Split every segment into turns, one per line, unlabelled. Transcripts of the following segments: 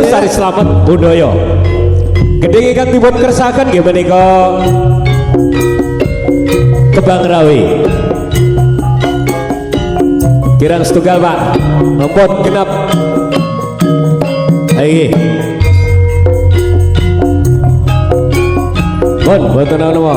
Lestari Slamet Budaya. Gending ingkang dipun kersakaken nggih menika Kembang Rawe. Kirang setunggal Pak. Ampun genap. Ayo. Pun mboten ana.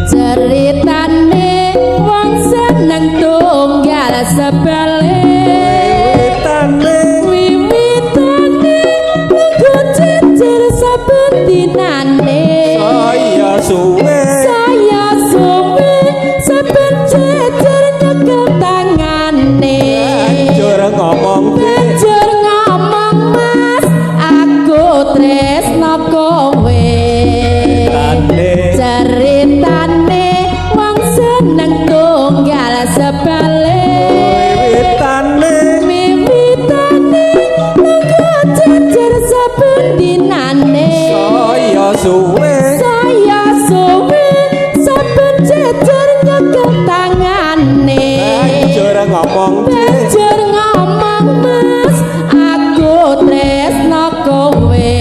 Ceritane wong seneng tunggal sebalik, wiwitane lungguh jejer saben dinane,
Saya suwe,
saya suwe saben jejer nyekel tangane,
banjur ngomong,
banjur ngomong, mas aku tresno kowe. Ceritane wong seneng tunggal sebalik,
wiwitane,
wiwitane lungguh jejer saben dinane,
saya suwe,
saya suwe saben jejer nyekel tangane,
banjur ngomong,
banjur ngomong, mas aku tresno kowe.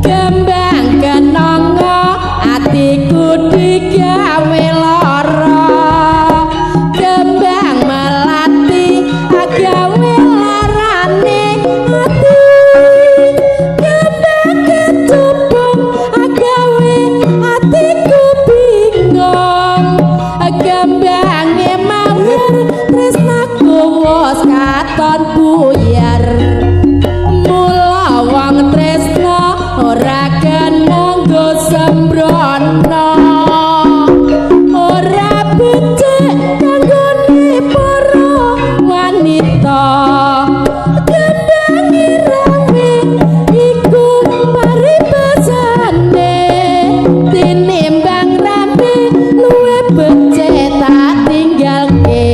Kembang kenanga atiku digawe lara, kembang melati agawe larane ati, kembang kecubung agawe atiku bingung, kembange mawar tresnaku wis katon buyar. Mula wong tresna ora kena nggo sembrono, ora becik kanggone para wanita. Kembange rawe iku paribasane, tinimbang rambe luwih becik tak tinggalke.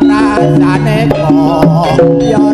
Rasane kok ya